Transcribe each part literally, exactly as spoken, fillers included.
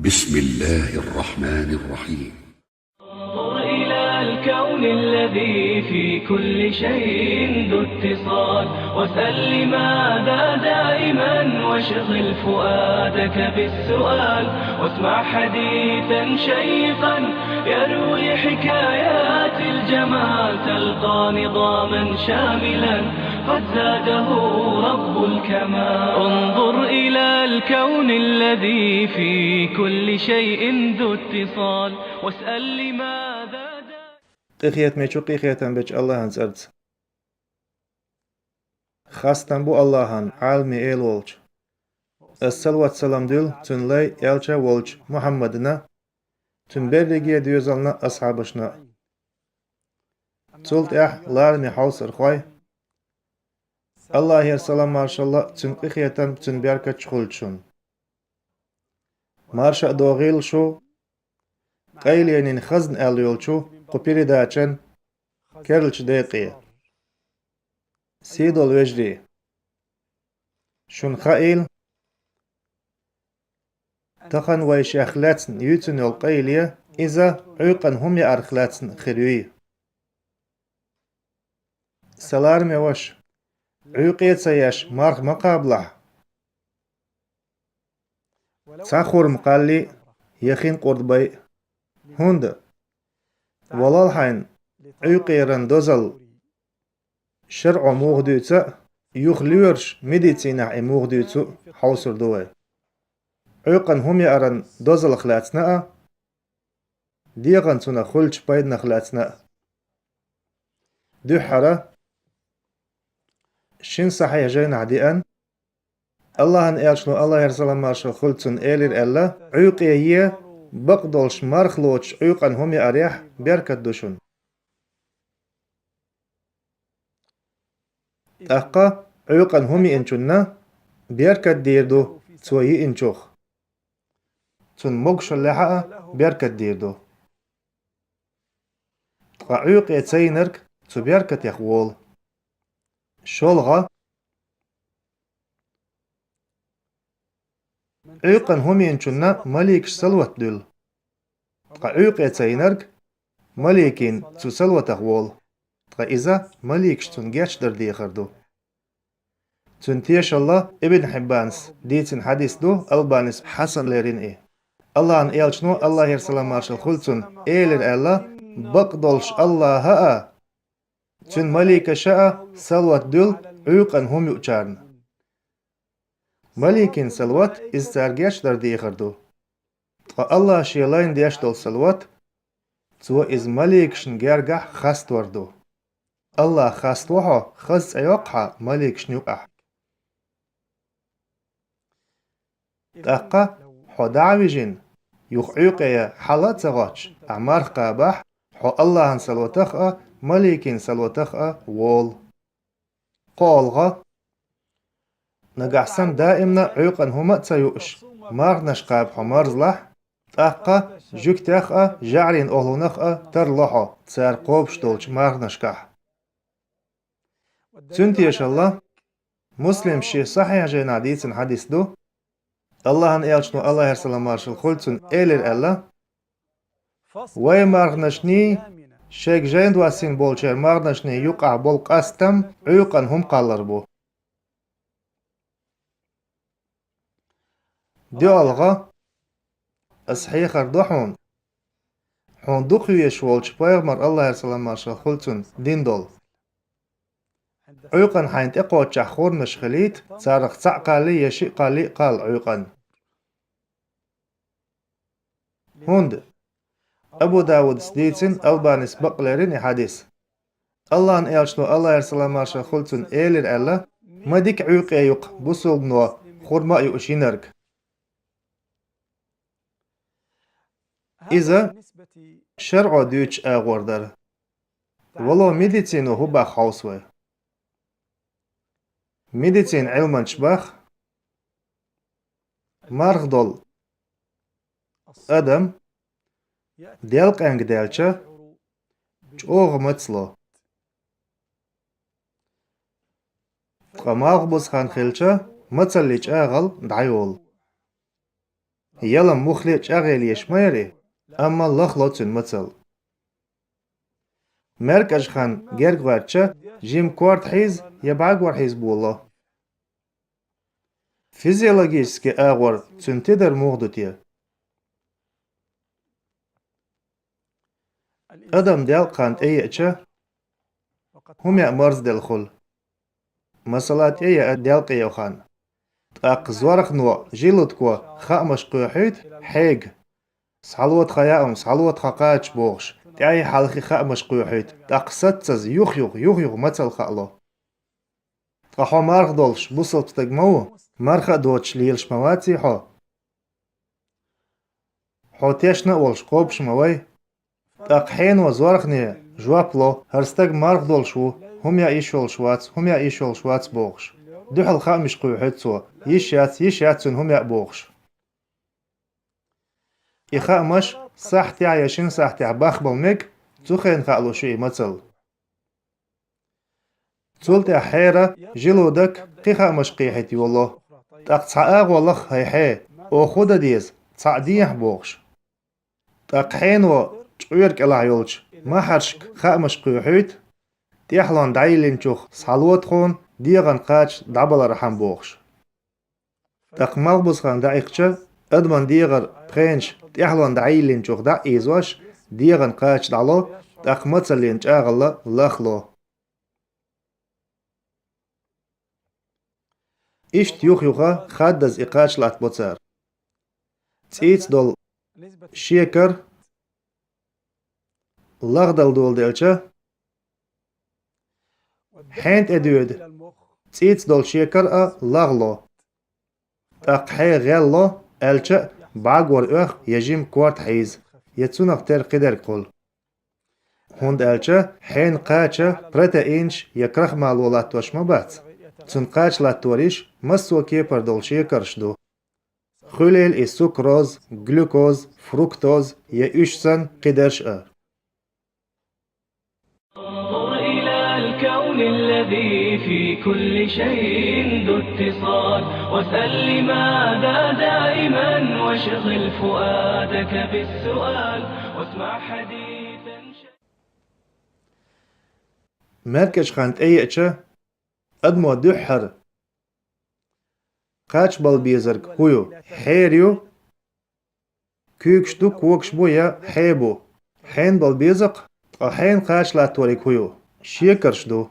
بسم الله الرحمن الرحيم. انظر إلى الكون الذي في كل شيء ذو اتصال، واسأل لماذا دائما، واشغل فؤادك بالسؤال، واسمع حديثا شيقا يروي حكايات الجمال، تلقى نظاما شاملا قد زاده رب الكمال. انظر إلى الكون الذي في كل شيء ذو اتصال، واسأل لماذا. Къинхетамечо къинхетам бечу Аллахьан цӀарца. Хастам бу Аллахьан, Ӏаламийн Эла волчу. Ас салават-салам дуьллу Цуьнан лай, элча а волчу Мухьаммадана, цуьнан берриге доьзална а, асхьабашна а. Цул тӀаьхьа, лараме хьовсархой, Аллахьера салам-маршалла, Цуьнан къинхетам, Цуьнан беркаташ хуьлда шуна. Марша а догӀийла шу, къайленийн хазна аьлла йолчу кху передачан керлачу декъе. Сий долу вежарий, шуна хаийла, тахана вай шех лаьцна юьйцина йолу къайле, иза Ӏуьйкъана хӀума яарх лаьцна хир юй. Сан лараме ваша, Ӏуьйкъе ца еш марха ма кхабалахь. Цхьа хурма кхаллий а, я хин къурд бай а. ХӀунда? Валал хьайна, Ӏуьйкъеран дозалла шарӀо муха дуьйцу а, юха лоьраша медицинехь и муха дуьйцу а хьовсур ду вай. Ӏуьйкъана хӀума яаран дозаллах лаьцна а, дегӀан цунах хуьлучу пайданах лаьцна а. Дуьххьара, шина сахьихь жайнахь деана, Аллахьан элчано, Аллахьера салам-маршалла хуьлда цунна, элира аьлла: «Ӏуьйкъе е, бакъдолуш марха лоцуш Ӏуьйкъана хӀума яарехь беркат ду шуна». ТӀаккха Ӏуьйкъана хӀума йиъначунна беркат дийр ду цо йиъначух. Цунна могушаллехь а беркат дийр ду. Ткъа Ӏуьйкъе ца йинарг цу беркатех волу. ШолгӀа, Ӏуьйкъана хӀума йиъначунна маликаш салават дуьллу. Ткъа Ӏуьйкъе ца йинарг маликийн цу салаватах волу. Ткъа иза маликаш цунна гечдар дехар ду. Цуьнан тешалла Ибн Хьиббанас дийцина хьадис ду, Албанис хьасан лерина и. Аллахьан элчано, Аллахьера салам-маршалла хуьлда цунна, элира аьлла: «Бакъдолуш Аллахьа а, Цуьнан маликаша а салават дуьллу Ӏуьйкъана хӀума юучарна». Маликийн салават иза цара гечдар дехар ду. Ткъа Аллахьа Шен лайна деш долу салават, Цо иза маликашна гергахь хастор ду. Аллахь хасто хьо, хаза цӀе йоккху хьан маликашна юкъахь. ТӀаккха хьо дӀа а вижина, юха Ӏуьйкъе хьала а ца гӀоттуш, ахь марха кхабахь, хьо Аллахьан салаватах а, маликийн салаватах а волу. КхоалгӀа. Нагахь санна даимна Ӏуьйкъана хӀума а ца юуш, марханаш кхаба хьо марзлахь, тӀаккха жуьгтех а, жаӀарийн охӀлунах а тарло хьо цара кхобуш долчу марханашкахь. Цуьнан тешалла, Муслима шен сахьихь жайнахь дийцина хьадис ду, Аллахьан элчано, Аллахьера салам-маршалла хуьлда цунна, элира аьлла: «Вай марханашний, шайга жайна доссийна болчеран марханашний юкъахь болу къастам Ӏуьйкъана хӀума кхаллар бу». ДоьалгӀа, аса хьехар до хьуна, хьуна дукха везаш волчу пайхамар, Аллахьера салам-маршалла хуьлда цунна, дина долу. Ӏуьйкъана хьайна тӀекхоччехь хурманаш хилийта, царах цхьаъ кхаллий я шиъ кхаллий а кхалла Ӏуьйкъана. ХӀунда Абу Даудас дийцина, Албанис бакълерина и хьадис. Аллахьан элчано, Аллахьера салам-маршалла хуьлда цунна, элира аьлла: «Ма дика Ӏуьйкъе ю-кх бусулбано хурма а юуш йинарг». Иза шарӀо дуьйцучу агӀор дара. Вало медицино хӀун боху хьовса вай? Медицина Ӏилманчаш боху, марха долу адам делкъенга даьлча, чӀогӀа мацало. Ткъа малхбуза хан хилча, мацаллин чӀагӀал дӀайолу. Ялам мухле чӀагӀъеллаш ма яр и, амма лахло цуьнан мацалла. МаьркӀажа хан герга гӀоьртича, жима корта хьийза я бӀагор хьийза болало. Физиологически агӀор цуьнан тидар муха ду те? Адам делкъа хан тӀееача, хӀума яа марзделла хуьлу. Масала, тӀееа делкъе йо хан. ТӀаккха зорхано, желудко хаамаш кхоьхьуьйту хьега. Схьалота хан яа хӀума, схьалота хан кхача бохуш, тӀаьхьа-хьалха хаамаш кхоьхьуьйту, тӀаккха саццаза юх-юха, юх-юха мацалла хаало. Ткъа хьо марха долуш бусалба стаг ма ву, марха а доцуш лелаш ма ваций хьо? Хьо тешна а волуш кхобуш ма вай? ТӀаккха хьено зорхане жоп ло: «ХӀара стаг марха долуш ву, хӀума яа йиш йолуш вац, хӀума яа йиш йолуш вац», – бохуш. Дуьхьал хаамаш кхоьхьуьйту цо: «Йиш яц, йиш яц цуьнан хӀума яа», – бохуш. И хаамаш сахьтехь я шина сахьтехь бахбала мега, цу хенахь хаало шу и мацалла. Цул тӀаьхьа хьера, желудок кхин хаамаш кхехьийта йолало. ТӀаккха цхьа агӀо лаха хьайн хье: «Оха хӀун дан деза? Цхьаъ дехьа», – бохуш. ТӀаккха хьено чкъоьра кӀелахь йолчу махьаршка хаамаш кхоьхьуьйту, тӀаьхьалонна дӀайиллинчух схьалота хьуна, дегӀан кхача дӀабалархьама бохуш. ТӀаккха малхбуза хан дӀаихча, адаман дегӀара пхенаш тӀаьхьалонна дӀайиллинчух дӀа а ийзош, дегӀан кхача дӀало, тӀаккха мацаллин чӀагӀалла лахло. Иштта юх-юха хаддаза и кхача латтабо цара. ЦӀийца долу шекар лагӀдала доладелча, хьенан тӀе доьду, цӀийца долу шекар а лагӀло. ТӀаккха хье гӀелло, аьлча а бӀагор оьху я жима корта хьийза, я цунах тера кхидерг хуьлу. ХӀунда аьлча хьенан кхача протеинаш я крахмало латтош ма бац. Цуьнан кхача латториш массо а кепара долу шекарш ду. Хуьлийла и сукроз, глюкоз, фруктоз я уьш санна кхидерш а. انظر إلى الكون الذي في كل شيء ذو اتصال، واسأل لماذا دائما، واشغل فؤادك بالسؤال، واسمع حديثا. МаьркӀажа хан тӀееача, адамо дуьххьара кхача бала безарг хӀун ю? Хьера ю, куьйгаш ду, когаш бу я хье бу? Хьенан бала беза-кх, ткъа хьенан кхача латториг хӀун ю? Шекарш ду.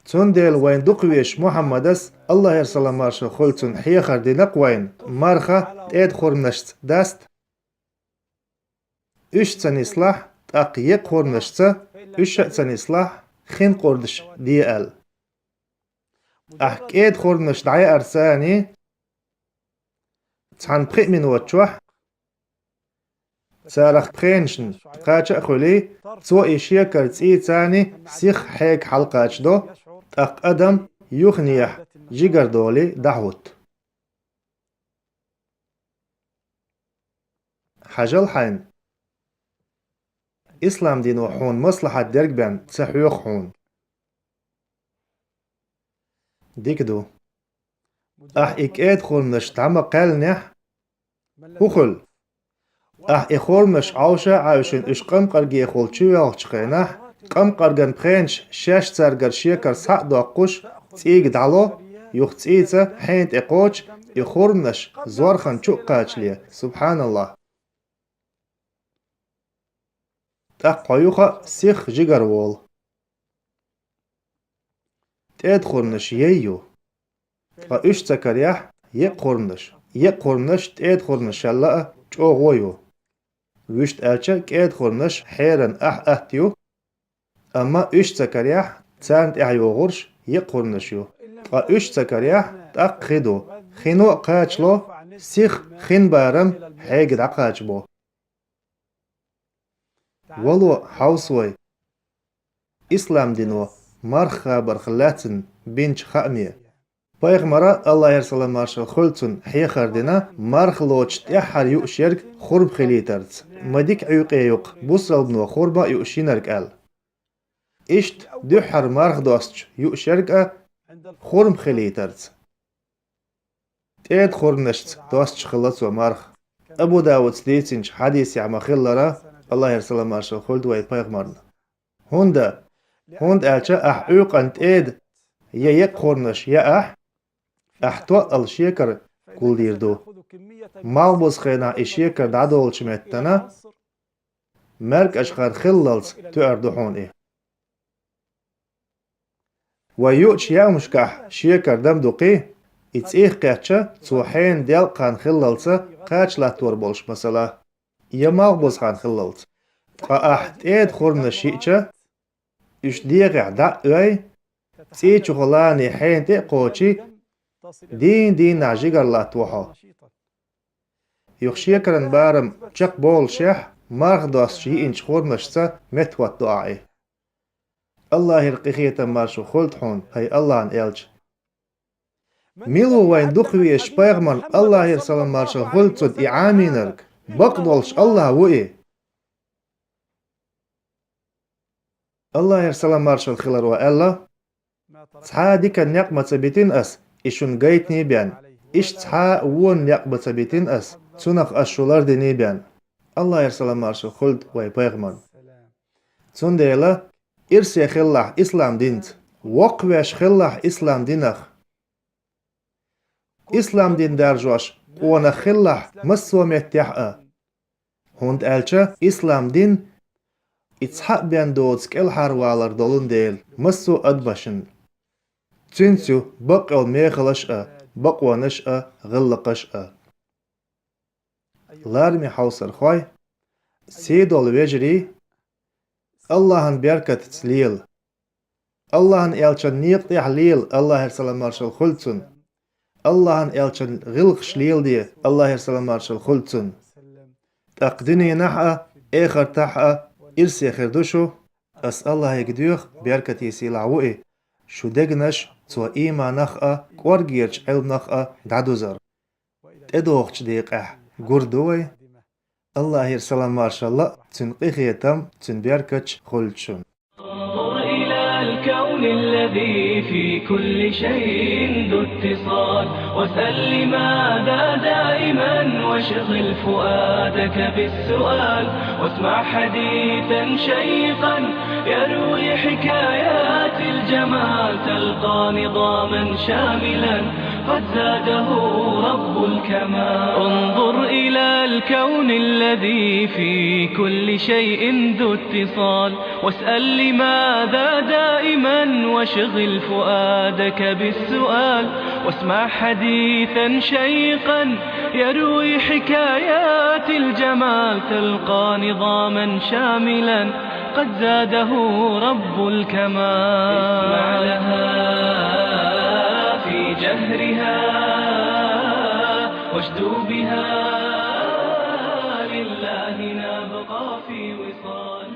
Цундела вайн дукхавезачу Мухьаммадас, АллахӀера салам-маршалла хуьлда цунна, хьехар дина-кх вайна марха тӀеда хурманашца даста, уьш ца нислахь, тӀаккха еккъа хурманашца, уьш а ца нислахь, хин къурдаш де аьлла. Ахь кӀеда хурманаш дӀаяьарца цхьана пхи а минот чохь, царах пхенашна кхача а хуьлий, цо и шекар цӀийца сиха хьега хьалакхачадо, тӀаккха адам юханехьа жигара долий дӀахӀутту. Хьажал хьайна. Ислам дино хьуна маслахьат дерг бен ца хьоьху хьуна. Дика ду. Ахь и кӀеда хурманаш дӀа ма кхаьллинехь, хӀун хуьлу? Ахь и хурманаш Ӏовша а Ӏаьвшина уьш къамкъаргехула чувоьлхучу хенахь, къамкъарган пхенаш шаьш цаьргара шекар схьа а доккхуш, цӀийга дӀало, юха цӀийца хьенан тӀе кхочу, и хурманаш зорхана чу а кхачале, субхьаналлахӀ. ТӀаккха хьо юха а сиха жигара волу. ТӀеда хурманаш яй ю. Ткъа уьш ца карехь, еккъа хурманаш, еккъа хурманаш тӀеда хурманашалла а чӀогӀо ю. Вуьшта аьлча, кӀеда хурманаш хьеран ахь атта ю, амма уьш ца карехь, царна тӀаьхьа йогӀурш еккъа хурманаш ю. Ткъа уьш ца карехь, тӀаккха хи ду. Хино а кхачало, сиха хин барам хьега дӀакхачабо. Вало, хьовса вай. Ислам дино марха кхабарх лаьцна бинчу хааме. Пайхамара, АллахӀера салам-маршалла хуьлда цунна, хьехар дина марха лоцуш тӀаьххьара юуш ерг хурма хилийтарца. Ма дика Ӏуьйкъе ю-кх бусалбано хурма а юуш йинарг аьлла. Иштта дуьххьара марха достуш юуш ерг а хурма хилийтарца. тӀеда хурманашца достуш хилла цо марха. Абу Давуда дийцинчу хьадисехь ма-хиллара, Аллахьера салам-маршалла хуьлда вайн пайхамарна. ХӀунда? ХӀунда аьлча ахь Ӏуьйкъана тӀеда я еккъа хурманаш яахь, ахь тоъал шекар гулдийр ду. Малхбузу хенахь и шекар дӀадолучу меттана маьркӀажа хан хиллалц тоьар ду хьуна и. Вай юучу яамашкахь шекар дам дукхий, и цӀийх кхетча, цо хьенан делкъа хан хиллалца кхача латтор болуш масала, я малхбузу хан хиллалц. Ткъа ахь тӀеда хурманаш йиъча, уьш дегӀехь дӀа а оьй, цӀий чухула хьенан тӀе а кхочий, дийна-дийнахь жигара латтаво хьо. Юха шекаран барам чекхболушшехь, марха достуш йиъначу хурманашца меттахӀоттадо ахь и. Аллахьера къинхетам-маршалла хуьлда хьуна, хӀай Аллахьан элча. Мила ву вайн дукхавезачу пайхамарна, Аллахьера салам-маршалла хуьлда цунна, и Ӏамийнарг? Бакъдолуш Аллахь ву и. Аллахьера салам-маршалла хиларо аьлла: «Цхьа а дикан некъ ма ца битина ас, и шуна гайтиний бен, иштта цхьа а вонан некъ ма ца битина ас, цунах ас шу лардиний бен». Аллахьера салам-маршалла хуьлда вайн пайхамарна. Цундела ирсе хилалахь ислам динца, воккхавеш хилалахь ислам динах. Ислам дин даржош къонах хилалахь массо а меттехь а. ХӀунда аьлча ислам дин и цхьаъ бен доцу кӀелхьарвалар долун дела массо а адамашна. Цуьнца ю бакъйолу мехалаш а, бакъонаш а, гӀиллакхаш а. Лараме хьовсархой, сий долу вежарий, Аллахьан беркатца лела. Аллахьан элчан некъа тӀехь лела, Аллахьера салам-маршалла хуьлда цунна. Аллахьан элчан гӀиллакхаш леладе, Аллахьера салам-маршалла хуьлда цунна. ТӀаккха дуьненахь а, эхартахь а ирсе хир ду шу. Ас Аллахьига доьху, беркате сийлахь ву и, шун дегнаш цо ийманах а, кӀоргерчу Ӏилманах а дӀадузар. ТӀедогӀучу декъехь гур ду вай. Аллахьера салам-маршалла а, цуьнан къинхетам, цуьнан беркаташ хуьлда шуна. انظر إلى الكون الذي في كل شيء ذو اتصال، واسأل لماذا دائما، واشغل فؤادك بالسؤال، واسمع حديثا شيقا يروي حكايات الجمال، تلقى نظاما شاملا قد زاده رب الكمال. انظر إلى الكون الذي في كل شيء ذو اتصال، واسأل لماذا دائما، واشغل فؤادك بالسؤال، واسمع حديثا شيقا يروي حكايات الجمال، تلقى نظاما شاملا قد زاده رب الكمال. اسمع لها في جهرها، واشدو بها، لله نبقى في وصال.